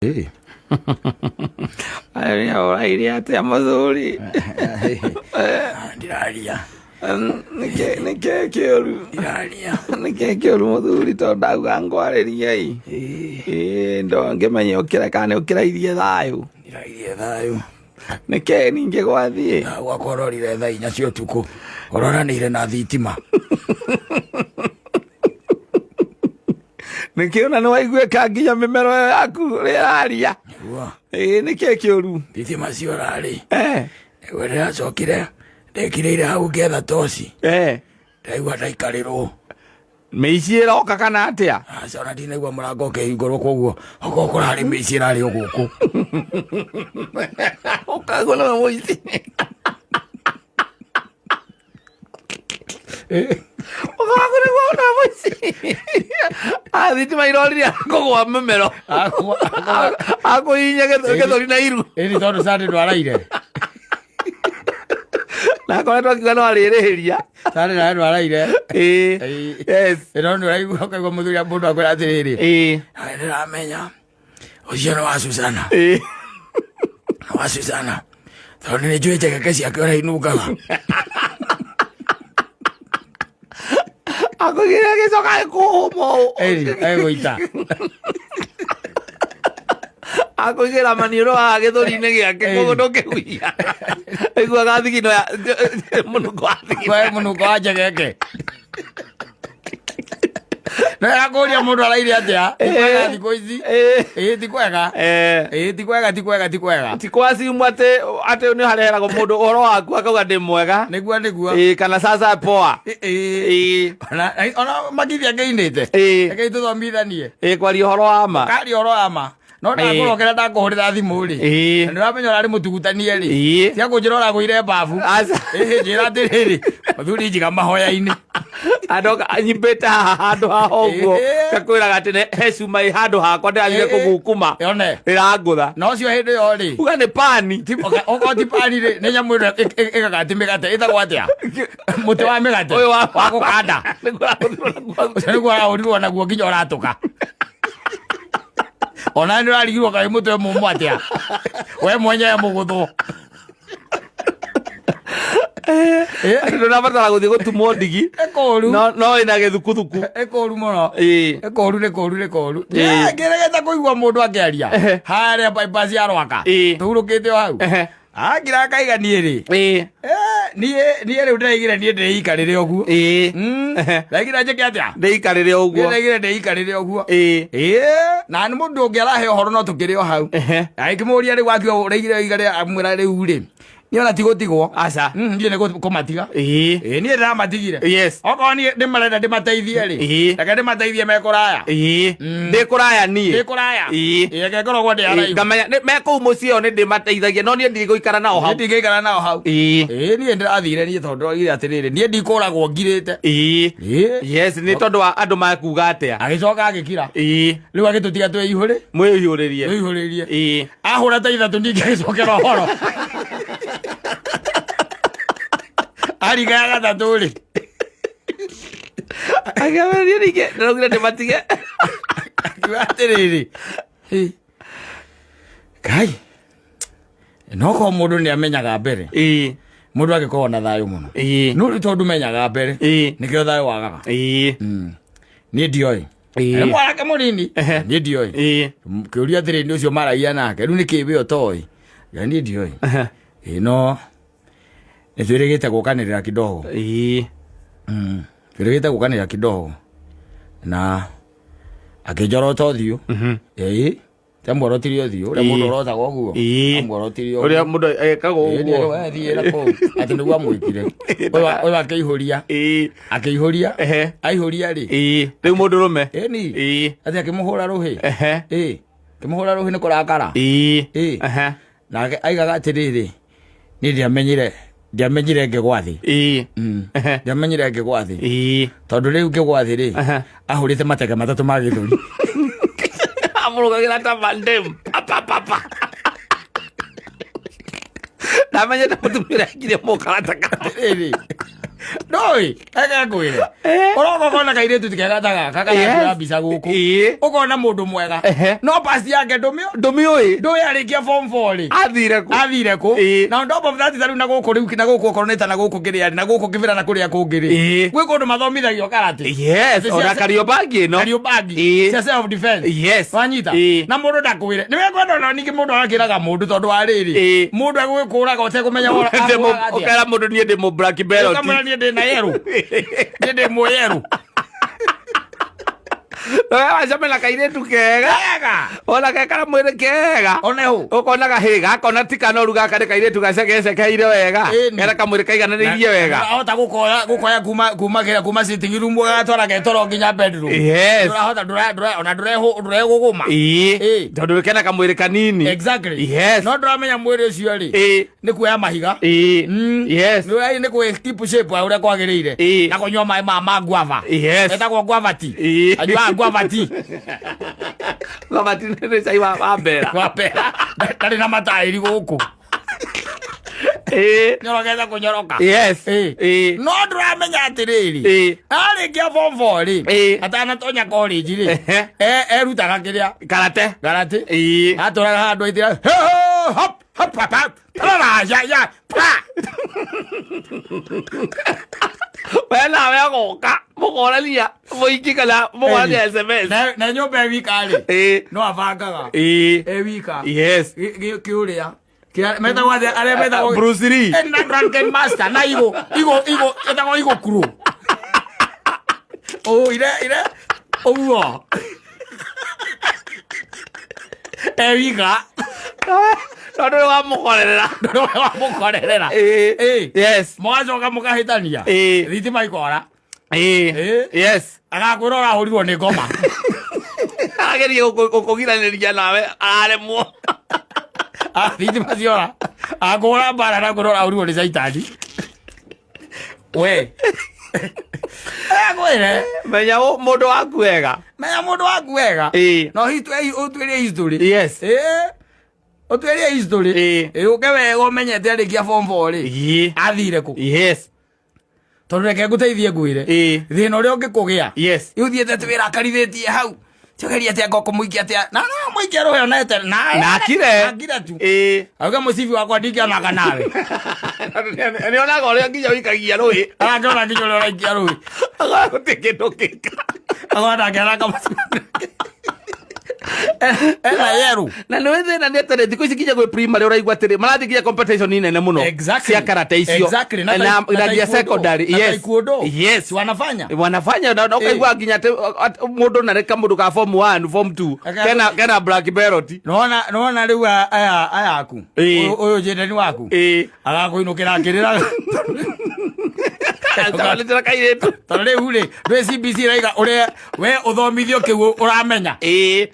Ĩ. Ũraire atĩa mũthuri? Ndiraria. Nĩkĩ kĩũru? Ndiraria. Nĩkĩ kĩũru mũthuri tondũ ndauga ngwarĩrie ĩ? Ĩ ndo ngĩmenye ũkĩre kana nĩ ũkĩrairie thayũ. Ndiraire thayũ. Nĩkĩ ningĩ gwathiĩ? Gwakwa ũrorire thaa 4 cia ũtukũ. Ũroranĩire na thitima. Nĩkĩ ona nĩ waiguĩka nginya mĩmero ĩyo yaku ĩraria? Nĩguo. Ĩ nĩkĩ kĩũru? Thitima ciorarĩ. Eh. Nĩguo ndĩracokire ndekirĩire hau ngĩetha toci. Eh. Ndaigua ndaikarĩrwo. Mĩici ĩroka kana atĩa? Aca ona ndinaigua mũrango ũkĩhingũrwo koguo okorwo kũrarĩ mĩici ĩrarĩ o gũkũ. Ũkagwo nĩwe mũici. Ũkagwo nĩguo nĩwe mũici. Ah, thitima irorire kũgwa mũmero. Akũhihinya gĩthũri na iru. Ĩni tondũ Sunday ndwaraire. Na akoretwo akiuga no arĩrĩhĩria. Sunday nawe ndwaraire. Ĩĩ. Ĩĩ. Yes. Ĩno nĩ ũraigua ũkaigua mũthuri mũndũ akwĩra atĩrĩrĩ. Ĩĩ. Nawe ndĩramenya ũcio nĩ wa Susana. Ĩĩ. Nĩ wa Susana. Tondũ nĩ njũĩ njegeke ciake ũrĩa inungaga. Akũigĩrĩra gĩcoka gĩkũhũma ũũ. Ĩni, egũita. Akũigĩra maniũrũ haha gĩthũri-inĩ gĩake Ĩĩ. koguo ndũngĩhuhia. Aiguaga thigino ya mũnungo wa thigino. Kwa mũnungo wa njegeke. No yakũria mũndũ araire atĩa? Ti kwega thikũ ici. Ĩĩ. Ĩĩ ti kwega. Eh. Ĩĩ ti kwega ti kwega ti kwega. Ti kwa simu atĩ atĩ nĩ hareheragwo mũndũ ũhoro waku akauga ndĩ mwega. Nĩguo nĩguo. Ĩĩ kana sasa poa. Ĩĩ. Ĩĩ. Ona ona makithia ngĩinĩte. Ĩĩ. Reke tũthomithanie. Ĩĩ kwaria ũhoro wa ma. Karia ũhoro wa ma. No ndakũrokera ndakũhũrĩra thimũ rĩ. Ĩĩ. Na nĩũramenya ũrarĩ mũtugutanie rĩ. Ĩĩ. Cia kũnjĩra ũragũire mbabu. Aca. Ĩhĩ njĩra atĩrĩrĩ. Mũthuri njiga mahoya-inĩ. Andoka anyimbĩte haha handũ haha ũguo Ĩĩ. ngakwĩraga atĩ he cuma ĩ handũ hakwa ndĩrathire Ĩĩ. kũgukuma Yone. ĩrangũtha Na ũcio hĩndĩ ĩyo rĩ. uga nĩ pani Okorwo ti pani rĩ, nĩ nyamũ ĩno ĩgagati mĩgate ĩtagwo atĩa? Mũtĩ wa mĩgate. Ũyũ wa Wa gũkanda. Nĩguo ũrahũthĩrwo naguo. Ũcio nĩguo ũrahũrirwo naguo nginya ũratũka. Ona nĩ ũrarigirwo kaĩ mũtwe mũmũ atĩa? We mwenyewe mũgũthwo. Atĩ ndũrabatara gũthiĩ gũtumwo ndigi Ĩkũru. no no ĩna gĩthukuthuku Ĩkũru mũno. Ĩĩ. Ĩkũru nĩ kũru nĩ kũru. Ĩĩ. Ngĩregete kũigua mũndũ akĩaria. Ehe. Harĩa bypass ya Rwaka. Ĩĩ. Tũhurũkĩte o hau. Ehe. Akira akaiga niĩ rĩ. Ĩĩ. Niĩ niĩ rĩu ndĩraigire niĩ ndĩikarĩre ũguo. Ĩĩ. Ehe. Ndaigire njĩke atĩa? Ndĩikarĩre Niĩ ũguo ndaigire ndĩikarĩre ũguo. Ĩĩ. Ĩĩ, na nĩ mũndũ ũngĩ arahe ũhoro no tũkĩrĩ o hau. Ehe. Agĩkĩmũria rĩu akiuga ũraigire ũigare amwĩra rĩu rĩ. Niĩ ona ti gũtigwo. Aca. Niĩ nĩ kũmatiga. Ĩĩ. Ĩĩ niĩ ndĩramatigire. Yes. Okorwo niĩ ndĩmarenda ndĩmateithie rĩ. Ĩĩ. Reke ndĩmateithie me kũraya. Ĩĩ. Ndĩ kũraya niĩ. Ndĩ kũraya. Ĩĩ. Ĩĩ reke ngoragwo ndĩ haraihu. Ngamenya me kũu mũciĩ o nĩ ndĩmateithagia no niĩ ndigũikara nao hau. Niĩ ndingĩikara nao hau. Ĩĩ. Ĩĩ niĩ ndĩrathire niĩ tondũ ndĩroigire atĩrĩrĩ niĩ ndikũragwo ngirĩte. Ĩĩ. Ĩĩ. Yes, nĩ tondũ wa andũ makuga atĩa. Agĩcoka agĩkira. Ĩĩ. Rĩu agĩtũtiga twĩihũrĩ. Mwĩihũrĩrie. Twĩihũrĩrie. Ĩĩ. Ahũra ta ithatũ ningĩ agĩcokera ũhoro. Ariga ya gatatũ rĩ. Akĩambĩrĩria ningĩ ndĩraugire ndĩmatige. Akiuga atĩrĩrĩ. Hĩ. Kai. No korwo mũndũ nĩ amenyaga mbere. Ĩĩ. Mũndũ angĩkorwo na thayũ mũno. Ĩĩ. No rĩu tondũ menyaga mbere. Ĩĩ. Nĩkĩo thayũ wagaga. Ĩĩ. Niĩ ndioĩ. Ĩĩ. Nĩ mwanake mũnini. Ehe. Niĩ ndioĩ. Ĩĩ. Kĩũria atĩrĩ nĩ ũcio maragia nake. Rĩu nĩ kĩ we ũtoĩ. Ya niĩ ndioĩ. Ehe. Ĩĩ no nĩ twĩrĩgĩte gũkanĩrĩra kidogo. Ĩĩ. Twĩrĩgĩte gũkanĩrĩra kidogo. Na akĩnjorota ũthiũ. Ĩĩ. Tamworotirie ũthiũ. Ũrĩa Ĩĩ. mũndũ orotaga ũguo. Ĩĩ. Amworotirie ũguo. Ũrĩa mũndũ ekaga Ĩĩ, nĩ ũguo. we thiĩra kũu. Atĩ nĩguo amwĩkire. Ũyũ akĩihũria. Ĩĩ. Akĩihũria. Ehe. Aihũria rĩ. Ĩĩ. Rĩu mũndũ rũme. Ĩni. Ĩĩ. Atĩ akĩmũhũra rũhĩ. Ehe. Ĩĩ. Akĩmũhũra rũhĩ nĩ kũrakara. Ĩĩ. Ĩĩ. Ehe. Nake aigaga atĩrĩrĩ, niĩ ndiamenyire ndiamenyire ngĩgwa thĩ. Ĩĩ. Ehe. Ndiamenyire ngĩgwa thĩ. Ĩĩ. Tondũ rĩu ngĩgwa thĩ rĩ, Ehe. ahũrĩte mateke matatũ ma gĩthũri. Amũrũgagĩra ta Van Damme. Pa, pa, pa, pa. Ndamenyete mũtumia ũrĩa nginya mũkarataka. Atĩrĩrĩ. Ndũĩ, reke ngwĩre. Ũroka ũkona kairĩtu ti kega ta gaka karakĩoya Yes. mbica gũkũ. Ĩĩ. Ũkona mũndũ mwega. Ehe. No past yake ndũmĩũ. Ndũmĩũĩ. Ndũĩ arĩkia form 4 rĩ. Athire kũ? Athire kũ? Ĩĩ. Na on top of that tarĩu na gũkũ rĩu na gũkũ okorwo nĩ ta na gũkũ kĩrĩa rĩ, na gũkũ kĩbĩra na kũrĩa kũngĩ rĩ. Ĩĩ. Gwĩ kũndũ mathomithagio karate. Yes, Cia- ona Kariobangi ĩno. Kariobangi. Ĩĩ. Cia self defense. Yes. Wanyita? Ĩĩ. Na mũndũ ndakwĩre. Nĩ wekwenda ona ningĩ mũndũ agakĩraga mũndũ tondũ wa rĩrĩ. Ĩĩ. Mũndũ egũgĩkũraga ũtekũmenya wora. Ũkera mũndũ niĩ ndĩ mũ black belt. Ũkamwĩra niĩ ndĩ na yerũ. Niĩ ndĩ mũyerũ. Nowe wacemania na kairĩtu kega. Wega. Ona gekara mwĩrĩ kega. One hũ. Ũkona gahĩ gaka ona ti kanoru gaka nĩ kairĩtu gacegecekeire wega. Ĩni. Kena kamwĩrĩ kaigananĩirie wega. Ahota gukoya gukoya kuma kuma kira kuma sitting room gatwara getoro nginya bedroom. Yes. Ndũrahota ndũra ndũra ona ndũrehu ndũregũgũma. Ĩĩ. Ĩĩ. Tondũ kena kamwĩrĩ kanini. Exactly. Yes. No ndũramenya mwĩrĩ ũcio rĩ. Ĩĩ. Nĩ kuoya mahiga. Ĩĩ. Mm. Yes. Nĩ nĩ kwĩ keep shape ũrĩa kwagĩrĩire. Ĩĩ. Na kũnyua maĩ ma guava. Yes. Etagwo guava tea. Ĩĩ. Anyuaga guava tea. Guava tea nĩ cai wa mbera. Wa mbera. Ndarĩ na mataĩri gũkũ. Ĩĩ. Nyorokete kũnyoroka. Yes. Ĩĩ. Ĩĩ. No ndũramenya atĩrĩrĩ. Ĩĩ. Arĩkia form 4 rĩ. Ĩĩ. Atanatonya college rĩ. Ehe. Erutaga kĩrĩa. Karate. Karate. Ĩĩ. Atũraga handũ aitĩra. He ho hop hop hop hop. Tarara ya ya pa. We nawe agoka mũkorania mũingĩ kana mũkorania SMS. Na nyũmba e wika rĩ. Ĩĩ. No abangaga. Ĩĩ. E wika. Yes. Kĩũrĩa. Metagwo atĩa arĩa metagwo Bruce Lee. Eh, na drunken master na igo igo igo etagwo igo kuro. Oh, ire ire ũguo. E wika. Tondũ nĩ wamũkorerera. Ndũrĩ wamũkorerera. Ĩĩ. Ĩĩ. Yes. Mũgacoka mũkahĩtania. Ĩĩ. Thitima ikora. Ĩĩ. Ĩĩ. Yes. Agakwĩra ũrahũrirwo nĩ ngoma. Agerie gũkũgiranĩria nawe araremwo. Ah, thitima ciora. Akũhũra mbara na kwĩra ũrahũrirwo nĩ caitani. We. Akwĩre. Menya mũndũ waku wega. Menya mũndũ waku wega. Ĩĩ. No ũtuĩrie history. Yes. Ĩĩ. Ũtuĩrie history. Ĩĩ. Ĩĩ ũke wega ũmenyete arĩkia form 4 rĩ. Ĩĩ. Athire kũ? Yes. Tondũ reke ngũteithie ngwĩre. Ĩĩ. Thĩna ũrĩa ũngĩkũgĩa. Yes. Rĩu thiĩte twĩrakarithĩtie hau. Tũgerie atĩa ngoko mũikia atĩa. Na na mũikia rũheo na etere. Na akire. Akire tu. Ĩĩ. Auga mũcibi wakwa ndingĩonanga nawe. Nĩ onaga ũrĩa nginya ũikagia rũĩ. Arakĩona nginya ũrĩa ũraikia rũĩ. Agona gũtirĩ kĩndũ kĩka. Agona ndangĩonanga mũcibi. Ena yerũ. Na nĩ thĩna nĩ atĩrĩ thikũ ici nginya gwĩ primary ũraigua atĩrĩ marathiĩ nginya competition nene mũno Exactly. cia karate icio. Exactly. Na na nginya secondary. Na Yes. taekwondo. Yes. Si wanafanya. Wanafanya na ũkaigua nginya atĩ mũndũ na rĩ kamũndũ ka form 1 form 2 kena black belt. Nona nona rĩu aya aya aku. Ĩĩ. Ũyũ njendani waku. Ĩĩ. Agakũinũkĩra akĩrĩra. Acamanĩte kairĩtu. Tondũ rĩu rĩ, ndwĩ CBC ĩraiga ũrĩa we ũthomithio kĩu ũramenya. Ĩĩ.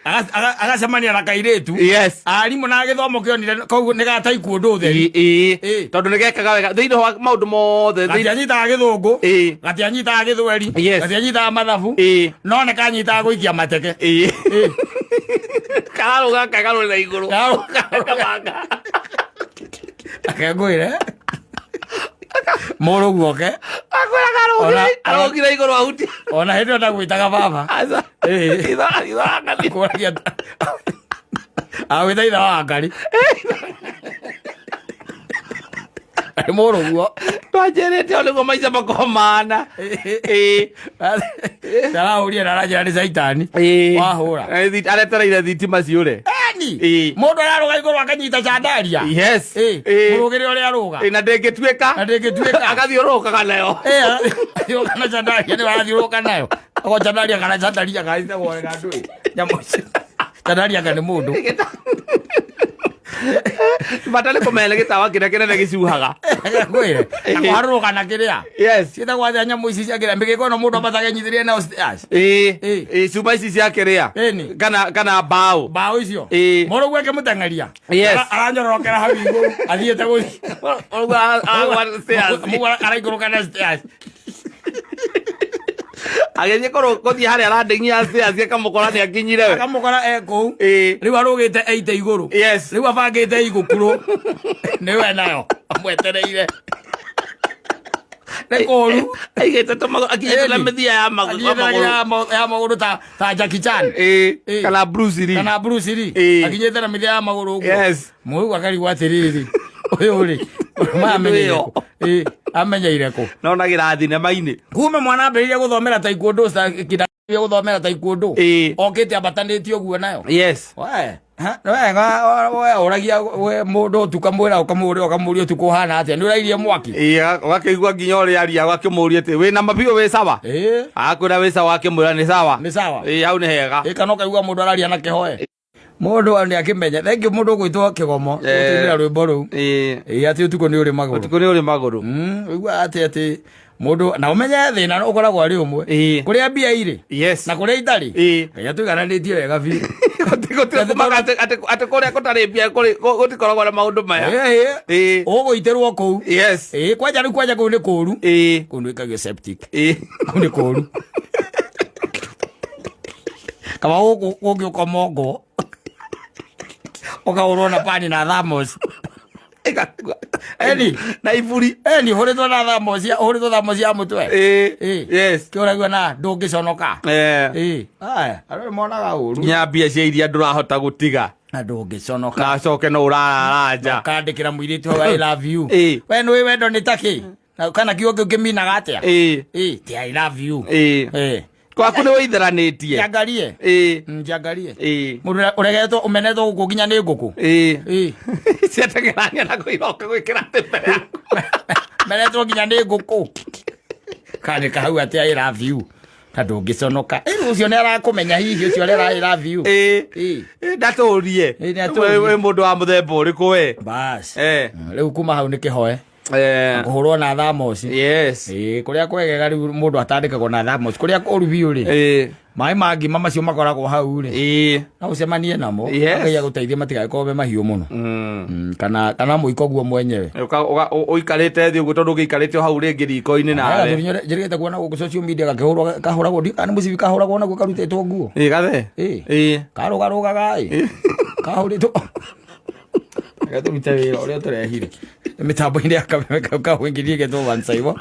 Agacemania na kairĩtu. Yes. Arimũ na gĩthomo kĩonire koguo nĩ ga taekwondo ũtheri. Ĩĩ. Ĩĩ. Tondũ nĩ gekaga wega thĩinĩ wa maũndũ mothe thĩinĩ Gatianyitaga gĩthũngũ. Ĩĩ. Gatianyitaga gĩthweri. Yes. Gatianyitaga mathabu. Ĩĩ. No nĩ kanyitaga gũikia mateke. Ĩĩ. Ĩĩ. Kararũga kagarũrĩra igũrũ. Kararũga. Reke ngwĩre. Mũrũ guoke. Akwĩraga arũgire igũrũ ahutia. Ona hĩndĩ ĩyo ndagwĩtaga baba. Aca. Ĩĩ. Itha Kũragia agwĩta ithe wa Ngari. Nĩ mũrũguo. Twanjĩrĩte o nĩguo maica makorwo mana. Ĩĩ. Ndarahũrire na aranjĩra nĩ caitani. Ĩĩ. Wahũra. Aretereire thitima ciũre. Eni. Ĩĩ. Mũndũ ararũga igũrũ akanyita candaria. Yes. Ĩĩ. Ĩĩ. Mũrũgĩre ũrĩa arũga. Ĩĩ, na ndĩngĩtuĩka. Na ndĩngĩtuĩka. Agathiũrũrũkaga nayo. Ĩĩ, arathiũrũrũka na candaria nĩwe arathiũrũrũka nayo. Ako candaria kana candaria kana ĩtagwo wega ndũĩ. Nyamũ icio. Candaria kana nĩ mũndũ. Bata nĩ kũmenya nĩ gĩtawa kĩrĩa kĩnene gĩcuhaga. Ngwĩre. Na kũharũrũka na kĩrĩa. Yes. Ciĩtagwo atĩa nyamũ ici cia kĩrĩa mĩgĩko ĩno mũndũ ambataga enyitĩrĩre nayo stairs. Ĩĩ. Ĩĩ. Ĩĩ, cuma ici cia kĩrĩa. Ĩni. Kana mbaũ. Mbaũ icio. Ĩĩ. Mũrũguo akĩmũteng'eria. Yes. Aranyororokera hau igũrũ athiĩte gũthiĩ. Ũguo agwa stairs. Mũguo araikũrũka na stairs. Agĩthiĩ gũthiĩ harĩa landing ya stairs akamũkora nĩ akinyire we. Akamũkora e kũu. Ĩĩ. Rĩu arũgĩte eite igũrũ. Yes. Rĩu abangĩte igũkurũ. Nĩwe nayo amwetereire. Nĩ kũũru. Aigĩte tũmagũrũ akinyĩte na Ĩni. mĩthia ya magũrũ. Akinyĩte na mĩthia ya magũrũ ta Jackie Chan. Ĩĩ. Ĩĩ. Kana Bruce Lee. Kana Bruce Lee. Ĩĩ. Akinyĩte na mĩthia ya magũrũ ũguo. Yes. Mũu akarigwo atĩrĩrĩ, ũyũ rĩ, maya amenyeire kũ? Ĩĩ, amenyeire kũ? Nonagĩra thinema-inĩ. Kuma mwana ambĩrĩria gũthomera taekwondo kinda gũthomera taekwondo. Ĩĩ. Okĩte ambatanĩtie ũguo nayo. Yes. We, ha, wega, we ũragia we mũndũ ũtukũ mwĩra ũkamũria ũkamũria ũtukũ ũhana atĩa? Nĩ ũrairie mwaki? Ĩĩ, ũgakĩigua nginya ũrĩa aria ũgakĩmũria atĩ wĩna mabiũ wĩ sawa. Ĩĩ. Agakwĩra wĩ sawa akĩmwĩra nĩ sawa. Nĩ sawa. Ĩĩ, hau nĩ hega. Ĩ kana ũkaigua mũndũ araria na kĩhoe. Mũndũ nĩ akĩmenya. Thengiũ mũndũ ũgwĩtwo kĩgomo. Eh. Ũtũinĩra rwĩmbo rũu. Ĩĩ. Ĩĩ atĩ ũtukũ nĩ ũrĩ magũrũ. Ũtukũ nĩ ũrĩ magũrũ. Ũiguaga atĩ atĩ mũndũ na ũmenye thĩna ũkoragwo arĩ ũmwe. Ĩĩ. Kũrĩa mbia irĩ Yes. na kũrĩa itarĩ. Ĩĩ. Ngai atũigananĩtie wega biũ. Gũtirĩ kũmaka atĩ kũrĩa gũtarĩ mbia gũtikoragwo na maũndũ maya. Ĩĩ. Ĩĩ. Ũgũitĩrwo kũu. Yes. Ĩĩ kwanja rĩu kwanja kũu nĩ kũũru. Ĩĩ. Kũu nĩ ĩkagio septic. Ĩĩ. Kũu nĩ kũũru. Kaba gũkũ kũngĩ ũkomongwo. Ũkahũrwo na pani na thamos. Ĩgakua. Eni. Na iburi. Eni ũhũrĩtwo na thamos ya ũhũrĩtwo thamos ya mũtwe. Ĩĩ. Ĩĩ. Yes. Kĩũragio na ndũngĩconoka. Eh. Ĩĩ. Aya, andũ nĩ monaga ũru. Nginya mbia cia iria ndũrahota gũtiga. Na ndũngĩconoka. Na acoke no ũrarara nja. Ũkandĩkĩra mũirĩtu hau I love you. Ĩĩ. We nĩũĩ wendo nĩ takĩ? Na kana kiugo kĩu kĩminaga atĩa? Ĩĩ. Ĩĩ, ti I love you. Ĩĩ. Ĩĩ. Kwaku nĩ wĩitheranĩtie. Njangarie. Ĩĩ. Njangarie. Ĩĩ. Mũndũ ũregetwo ũmenetwo gũkũ nginya nĩ ngũkũ. Ĩĩ. Ĩĩ. Ciateng'erania na kũiroka gwĩkĩra atĩ mbere yaku. Menetwo nginya nĩ ngũkũ. Kandĩka hau atĩ I love you. Na ndũngĩconoka. Ĩĩ ũcio nĩ arakũmenya hihi ũcio ũrera I love you. Ĩĩ. Ĩĩ. Ĩĩ, ndatũrie. Ĩĩ, nĩatũrie. Wĩ mũndũ wa mũthemba ũrĩkũ we? Bas. Eh. Rĩu kuma hau nĩ kĩhoe. Eh. Kũhũrwo na thamoci. Yes. Ĩĩ kũrĩa kwegega rĩu mũndũ atandĩkagwo na thamoci. Kũrĩa kũru biũ rĩ. Ĩĩ. Maĩ ma ngima macio makoragwo hau rĩ. Ĩĩ. No ũcemanie namo. Yes. Ngai agũteithie matigagĩkorwo me mahiũ mũno. Kana mũiko guo mwenyewe. Ũikarĩte thĩ ũguo tondũ ũgĩikarĩte o hau rĩngĩ riko-inĩ nawe. Njĩrĩgĩte kuona gũkũ social media gakĩhũrwo kahũragwo ndiũ kana nĩ mũcibi kahũragwo naguo karutĩtwo nguo. Ĩĩ gathe. Ĩĩ. Ĩĩ. Karũgarũgaga ĩ. Kahũrĩtwo. Reke tũrute wĩra ũrĩa tũrehire. Mĩtambo-inĩ ya kameme kau kawĩngirie getwo Vansaivo.